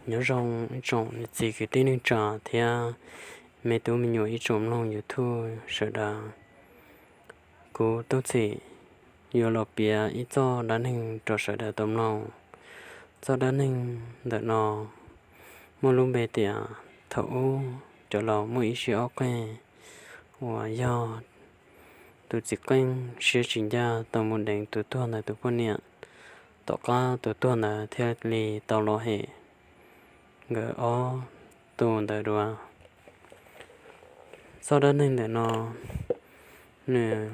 Nyob zoo ib tsoom niam txiv kwv tij neej tsa thiab me tub me nyuam ib tsoom mloog YouTube sawv daws. Kuv Tooj Txhim yuav los piav ib txoj dab neeg rau sawv daws tau mloog. Txoj dab neeg ntawm no muaj lub npe tias thaum ub cov laus muaj ib siab ob qeeg uas yog tus txiv qeej siab tsis ncaj tau mus deev tus tuag ntawd tus poj niam. Tom qab tus tuag ntawd thiaj li tau los hem nkawd ob tug ntawd dua. Txoj dab neeg ntawm no nws,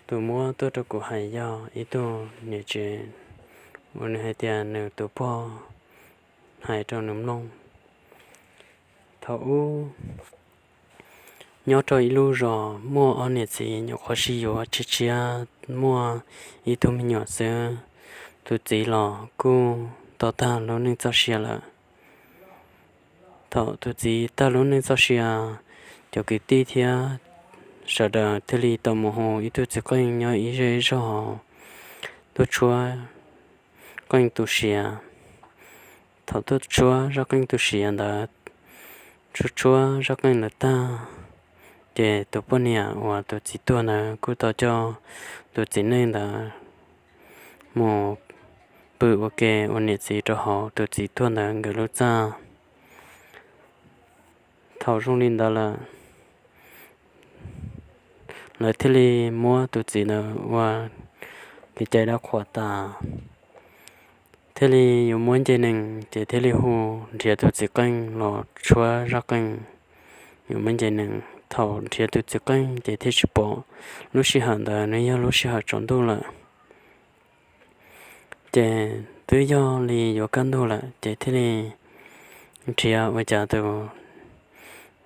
tus muab tuaj rau kuv hais yog ib tug niam tsev uas nws hais tias nws tus pog hais rau nws mloog. Thaum ub nyob rau ib lub zos muaj ob niam txiv nyuam qhuav sib yuav tshiab tshiab, muaj ib tug me nyuam xwb. Tus txiv los kuj tau tag lub neej txoj sia lawm. Thaum tus txiv tag lub neej txoj sia, cov kwv tij thiab sawv daws thiaj li tau mus hu ib tug txiv qeej nyob ib zej ib zog tuaj tshuab qeej tu siav. Thaum tuaj tshuab zaj qeej tu siav ntawd, tshuab tshuab zaj qeej ntawd tag, ces tus poj niam uas tus txiv tuag ntawd kuj tau coj tus txiv neej ntawd mus pw ua ke ua niam txiv rau hauv tus txiv tuag ntawd nkawd lub txaj. Thaum zoo li ntawd lawm, lawv thiaj li muab tus txiv ntawd ua kev cai dab qhuas tas, thiaj li yuav muab nce nees ces thiaj li hu nrhiav tus txiv qeej los tshuab zaj qeej yuav muab nce nees. Thaum nrhiav tus txiv qeej ces thiaj tsis pom. Lub sij hawm ntawd nws yog lub sij hawm tsaus ntuj lawm, ces twb yog li yuav kaj ntug lawm ces thiaj li nrhiav ua cas tus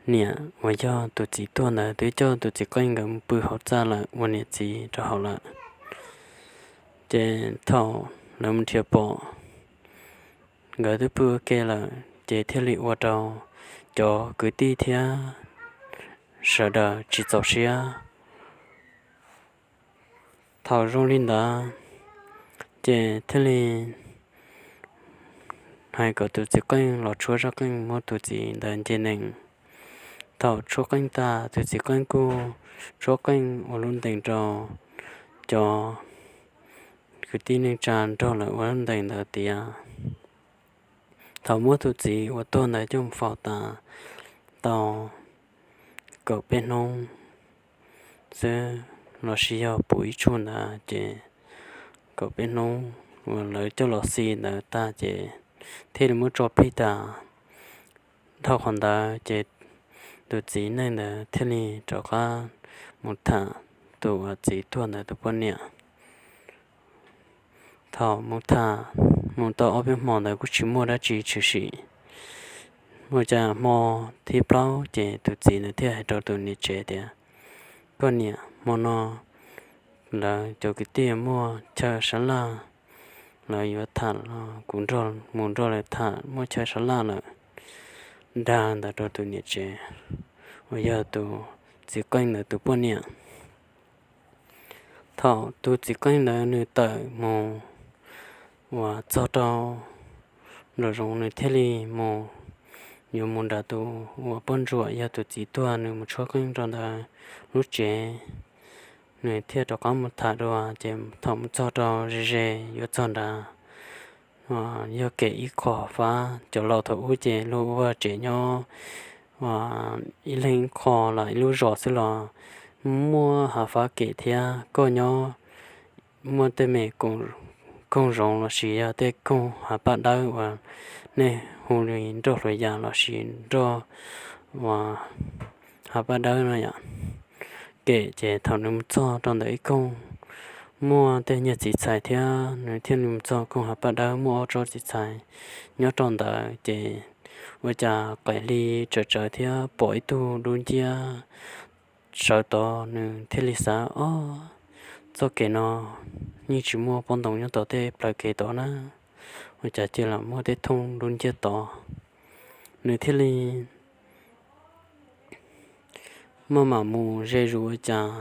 niam uas yog tus txiv tuag ntawd twb coj tus txiv qeej nkawd mus pw hauv txaj lawm ua niam txiv rau hauv lawm. Ces thaum lawv mus nrhiav pom nkawd twb pw ua ke lawm ces thiaj li ua rau cov kwv tij thiab sawv daws tsis txaus siab. Thaum zoo li ntawd, ces thiaj li hais kom tus txiv qeej los tshuab zaj qeej muab tus txiv ntawd nce nees. Thaum tshuab qeej tag, tus txiv qeej kuj tshuab qeej ua lub ntees rau cov kwv tij neej tsa nrog lawv ua lub ntees ntawd tiav. Thaum muab tus txiv uas tuag ntawd coj mus faus tas tau kaum peb hnub xwb los sis yog puv ib tshuj ntawd ces kaum peb hnub uas lawv coj los xi ntawd tag ces thiaj li muab tso plig tas. Dhau qhov ntawd ces tus txiv neej ntawd thiaj li rov qab mus tham tus uas txiv tuag ntawd tus poj niam. Thaum mus tham mus tau ob peb hmo ntawd kuj tsis muaj dab tsi tshwm sim. Ua cas hmo thib plaub ces tus txiv ntawd thiaj hais rau tus niam tsev tias, koj niam, hmo no lawv cov kwv tij muaj chaw sab laj, lawv yuav tham los kuv nrog mus nrog lawv tham, muaj chaw sab laj lawm. Dag ntawd rau tus niam tsev uas yog tus txiv qeej ntawd tus poj niam. Thaum tus txiv qeej ntawd nws tawm mus uas txog rau nraum zoov nws thiaj li mus, yuav mus nrad tus uas poj ntsuam yog tus txiv tuag nws mus tshuab qeej rau ntawd lub tsev, nws thiaj rov qab mus tham dua. Ces thaum mus txog rau ze ze yuav txog nrad, yog kem ib qho fab. Cov laus thaum ub ces luag ua tsev nyob ib leeg ib qho los ib lub zos xwb los muaj hav fab kem thiab. Koj nyob muaj tej me koog zoov los sis yog tej koog hav paj dawb uas nej hu li nroj hluas yas los sis nroj uas hav paj dawb no yom, kem. Ces thaum nws mus txog rau ntawm ib koog muaj tej nyuag txiv txhais thiab, nws thiaj li mus txog koog hav paj dawb muaj ob tsob txiv txhais nyob rau ntawd. Ces ua cas qaim hli tsawm tsawv thiab pom ib tug dub nciab sawv tod, nws thiaj li xav, ob, txoj kev no yeej tsis muaj pob ntoo nyob tod tej plawv kev tod na, ua cas cia li muaj tej thooj dub nciab tod. Nws thiaj li maj mam mus ze zus ua cas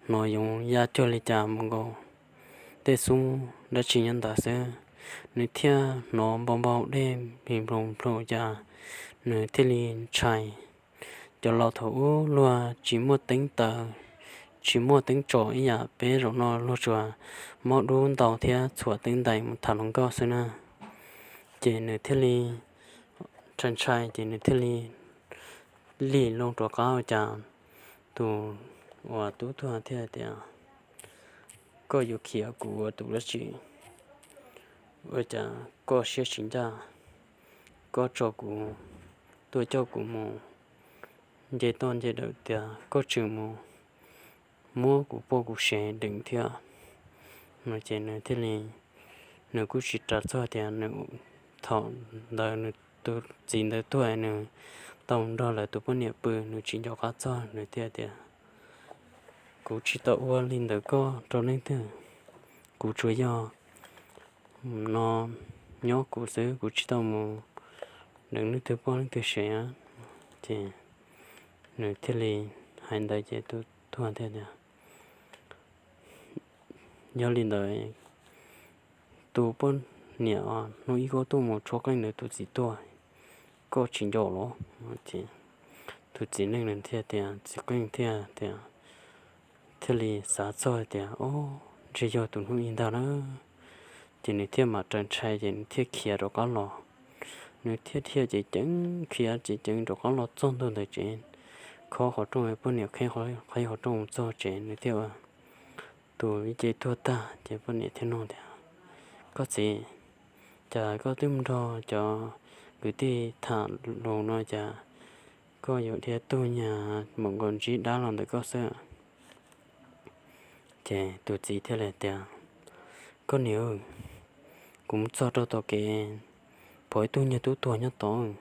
hnov yoov ya cuag li cas mus nkaus tej xub dab tsi nyob ntawd xwb. Nws thiaj hnov npau npau dej nploos nploos cas nws thiaj li ntshai. Cov laus thaum ub luag tsis muaj teeb taws, tsis muaj teeb tsom ib yam peb zaum no, luag tsuas muab dub ntau thiab txhuam teeb ntais mus tham hluas nkauj xwb na. Ces nws thiaj li ntshai ntshai ces nws thiaj li lig loo rov qab ua cas tus uas tub tuag thiaj tias, koj yuav khiav kuv ua tus dab tsi? Ua cas koj siab tsis ncaj, koj tso kuv, tuaj coj kuv mus nce toj nce dawm tias koj tseem mus muab kuv poj kuv sev deev thiab no. Ces nws thiaj li, nws kuj tsis ras txog tias nws, thaum ntawd nws tus txiv ntawd tuag nws tau nrog lawv tus poj niam pw, nws tsis nco qab txog, nws thiaj tias, kuv tsis tau ua li ntawd koj rau leej twg, kuv tsuas yog no nyob kuv xwb, kuv tsis tau mus deev leej twg poj leej twg sev. Ces nws thiaj li hais ntawd ces tus tuag thiaj tias, yog li ntawd tus poj niam hnub ib koj tuaj mus tshuab qeej ntawd tus txiv tuag, koj tsis nco los? Tus txiv neej thiaj tias, txiv qeej thiaj tias, thiaj li xav txog tias, o, ntshe yog tus hnub ib ntag na. Ces nws thiaj mam raws ntshai ces nws thiaj khiav rov qab los. Nws thiaj dhia ceev ceev khiav ceev ceev rov qab los txog ntua ntawm tsev, khob qhov rooj, poj niam qhib qhov rooj mus txog tsev, nws thiaj ua, tus ib ce tuag tag ces poj niam thiaj nug tias, koj txiv, cas koj twb mus nrog cov kwv tij tham lus no cas koj yuav dhia tug nyag mam nkaus ntsib dab los ntawm koj xwb? Ces tus txiv thiaj li tias, koj niam, kuv mus txog rau tom kev, pom ib tug nyuag tub tuag nyob tod,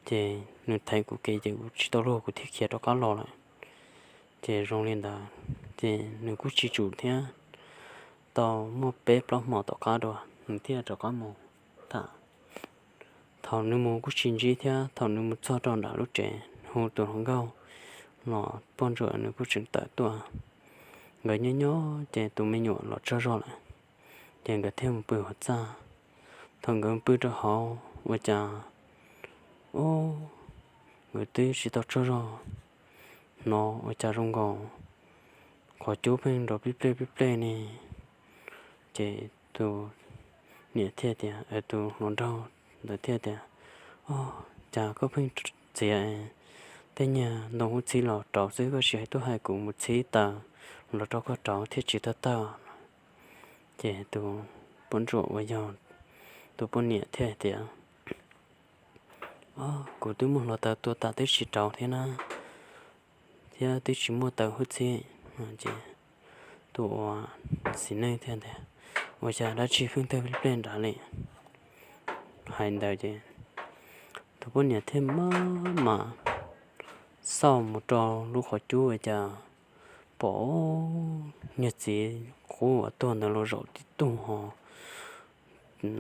ces nws thaiv kuv kev ces kuv tsis tau luag kuv thiaj khiav rov qab los lawm. Ces zoo li ntawd ces nws kuj tsis tsum thiab, tau muaj peb plaub hmo tom qab dua nws thiaj rov qab mus tham. Thaum nws mus kuj tsis ntsib thiab, thaum nws mus txog rau nram lub tsev hu tus hluas nkauj los poj ntsuam nws kuj tseem tawm tuaj. Nkawd nyob nyob ces tus me nyuam los tsaug zog lawm, ces nkawd thiaj mus pw hauv txaj. Thaum nkawd pw rau hauv ua cas, o, nkawd twb tsis tau tsaug zog, hnov ua cas zoo nkaus qhov cub pheej nrov plij plej plij plej ne. Ces tus niam thiaj tias, tus hluas nraug ntawd thiaj tias, o, cas koj pheej txiav tej nyuag ntoo hub txhib los rauv xwb, koj tsis hais tuaj hais kuv mus txhib taws los rau koj rauv thiaj tsis tawg tawg. Ces tus poj ntsuam uas yog tus poj niam thiaj tias, o, kuv twb muab hluav taws tua tas twb tsis rauv thiab na, thiab twb tsis muaj taws hub txhib. Ces tus uas txiv neej thiaj tias, ua cas dab tsi pheej tawg plij plej nrad li? Hais ntawd ces tus poj niam thiaj maj mam xauj mus rau lub qhov cub ua cas pom niag txiv qub uas tuag ntawd los zaum tib tug ho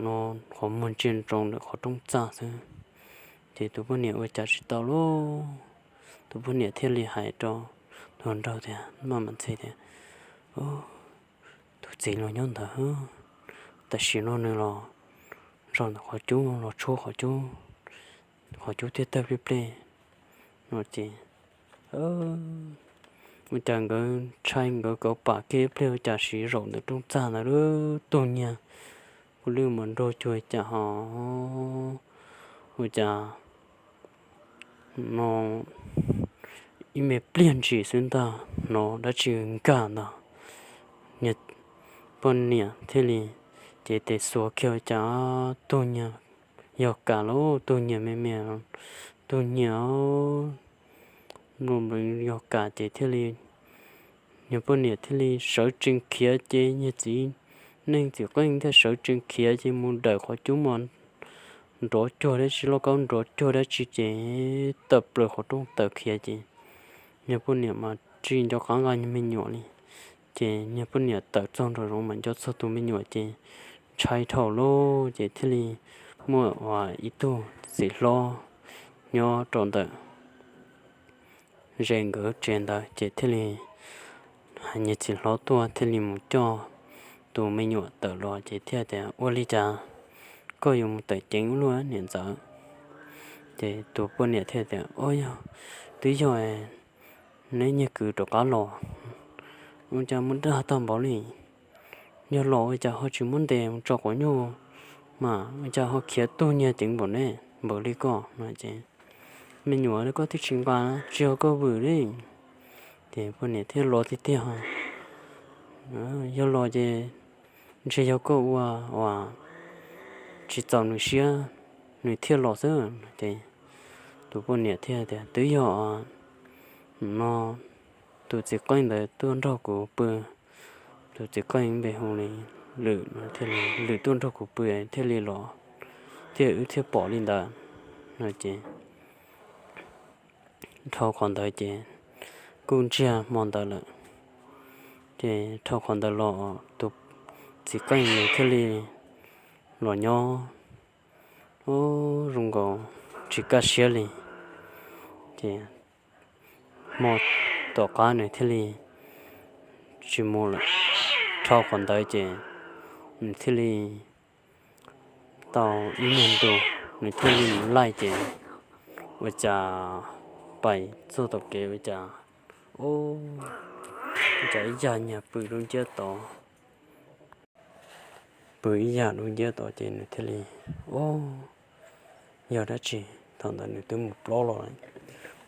no qhov muag ntsia ntsoov ntawm qhov rooj txaj xwb. Ces tus poj niam ua cas tsis tau lauj, tus poj niam thiaj li hais rau tus hluas nraug tias, maj mam ntxhi tias, tus txiv los nyob ntawd, tam sim no nws los zaum ntawm qhov cub los tshuab qhov cub, qhov cub thiaj tawg plij plej no ces ua cas nkawd ntshai nkawd kauv pam kiag ib pliag ua cas siv zaum ntawm rooj txaj ntawd lub tug nyiag kuj lwj mas nrog cuag cas ho ua cas no ib me pliag ntshis xwb ntag hnov dab tsi nkag ntag. Poj niam thiaj li cev tes xuas kiag ua cas tug nyiag yog kam lauj, tug nyiag me me, tug nyiag yog kam ces thiaj li, niag poj niam thiaj li sawv tsees khiav ces niag txiv neej txiv qeej thiaj sawv tsees khiav ces mus dawm qhov cub mas nrov cuag dab tsi, lauj kaub nrov cuag dab tsi ces tawm plaws qhov rooj tawm khiav ces niag poj niam mas tsis nco qab nqa niag me nyuam li. Ces niag poj niam tawm txog nraum zoov mas nco txog tus me nyuam ces ntshai dhau lawm ces thiaj li muaj ua ib tug txiv hlob nyob rau ntawm ze nkawd tsev ntawd ces thiaj li hais niag txiv hlob tuaj thiaj li mus coj tus me nyuam tawm los ces thiaj tias, Ua li cas koj yuav mus tawm ceev ua luaj niam ntxawm? Ces tus poj niam thiaj tias, Ua, yog twb yog neb nyiag kwv rov qab los, ua cas muaj dag tag npaum li? Yog los ua cas ho tsis muab ntes mus tso quav nyuj, mas ua cas ho khiav tuag nyiag ceev npaum ne, npaum li koj no ces, Me nyuam, koj twb tsis nqa, tsis yog koj vwm li. Ces poj niam thiaj los tiag tiag, Yog los ces ntshe yog koj ua uas tsis txaus nws siab, nws thiaj los xwb. Ces tus poj niam thiaj tias, Twb yog no tus txiv qeej ntawd tuaj nrog kuv pw, tus txiv qeej npe hu li Lwm, thiaj li Lwm tuaj nrog kuv pw thiaj li los, thiaj wb thiaj pom li ntawd no ces, dhau qhov ntawd ces kuj ntsiag hmo ntawd lawm. Ces dhau qhov ntawd los tus txiv qeej nws thiaj li los nyob, ub, zoo nkaus tsis kaj siab li. Ces hmo tom qab nws thiaj li tsis mus lawm. Dhau qhov ntawd ces nws thiaj li tau ib nyuag ntu, nws thiaj li mus laij ces ua cas pais txog tom kev ua cas, ub, cas ib yam nyiag pw dub nciab tod. Pw ib yam dub nciab tod ces nws thiaj li, Ub, yog dab tsi? Thaum ntawd nws twb mus plob los lawm,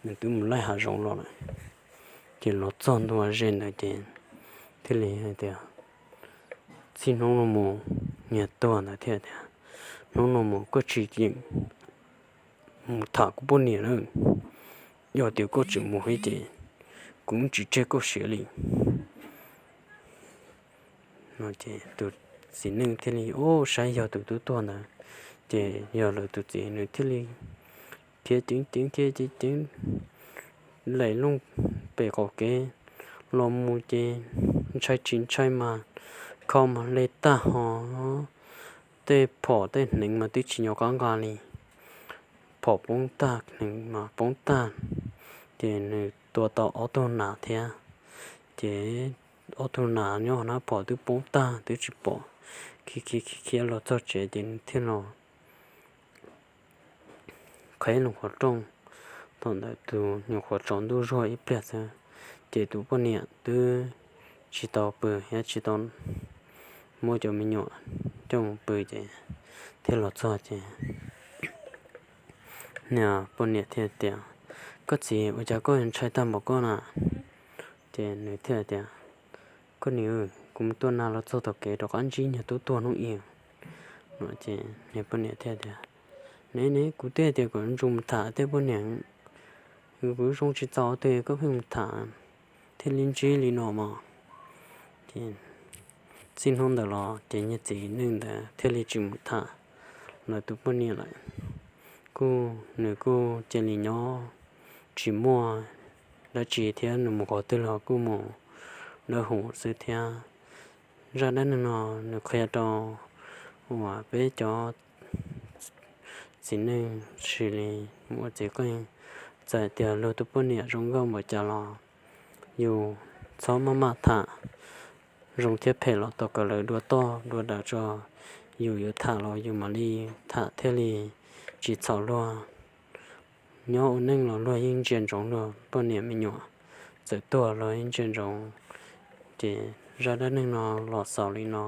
nws twb mus laij hav zoov los lawm. Ces los txog ntua ze ntawd ces thiaj li hais tias, Txij hnub no mus, niag tuag ntawd thiaj tias, Hnub no mus koj tsis yeem mus tham kuv poj niam na. Yog tias koj tseem mus thiab ces kuv tsis tseg koj siav li. Tus txiv neej thiaj li, Ub, saib yog tus tub tuag ntawd. Ces yog lawv tus txiv, nws thiaj li khiav ceev ceev, khiav ceev ceev, laim looj pem qaum kev los mus ces ntshai tsis ntshai mas kho mas le tag ho, tej phom tej hneev mas twb tsis nco qab nqa li. Phom poob tag, hneev mas poob tag, ces nws tua tau ob tug nas thiab. Ces ob tug nas nyob hauv hnab phom twb poob tag twb tsis pom. Khiav khiav khiav los txog tsev ces nws thiaj los qheb nws qhov rooj. Thaum ntawd tus nyuam qhuav tsaus ntuj zuag ib pliag xwb, ces tus poj niam twb tsis tau pw thiab tsis tau muab cov me nyuam coj mus pw ces thiaj los txog ces niag poj niam thiaj tias, Koj txiv, ua cas koj ntshai tag npaum koj na? Ces nws thiaj tias, Koj niam, kuv mus tua nas los txog tom kev rov qab ntsib niag tub tuag hnub ib. Ces niag poj niam thiaj tias, Ne ne, kuv twb tias kom ntsum mus tham tej poj niam, kuv zoo tsis txaus twg koj pheej mus tham thiaj li ntsib li no mas. Ces txij hnub ntawd los ces niag txiv neej ntawd thiaj li tsis mus tham lawv tus poj niam lawm. Kuj nws kuj cia li nyob tsis muaj dab tsi thiab, nws mus qhov twg los kuj mus dawb huv xwb thiab. Zaj dab neeg no nws qhia rau uas peb cov txiv neej sis li mus ua txiv qeej, txawm tias luag tus poj niam zoo nkauj npaum cas los yus txhob maj maj tham. Zoo thiab phem los tau kom lawv dua toj dua dav tso, yus yuav tham los yus mam li tham thiaj li tsis txhaum luag. Nyob ua neej los luag yeej ntsia ntsoov luag poj niam me nyuam, txawm tuag luag yeej ntsia ntsoov. Ces zaj dab neeg no los xaus li no.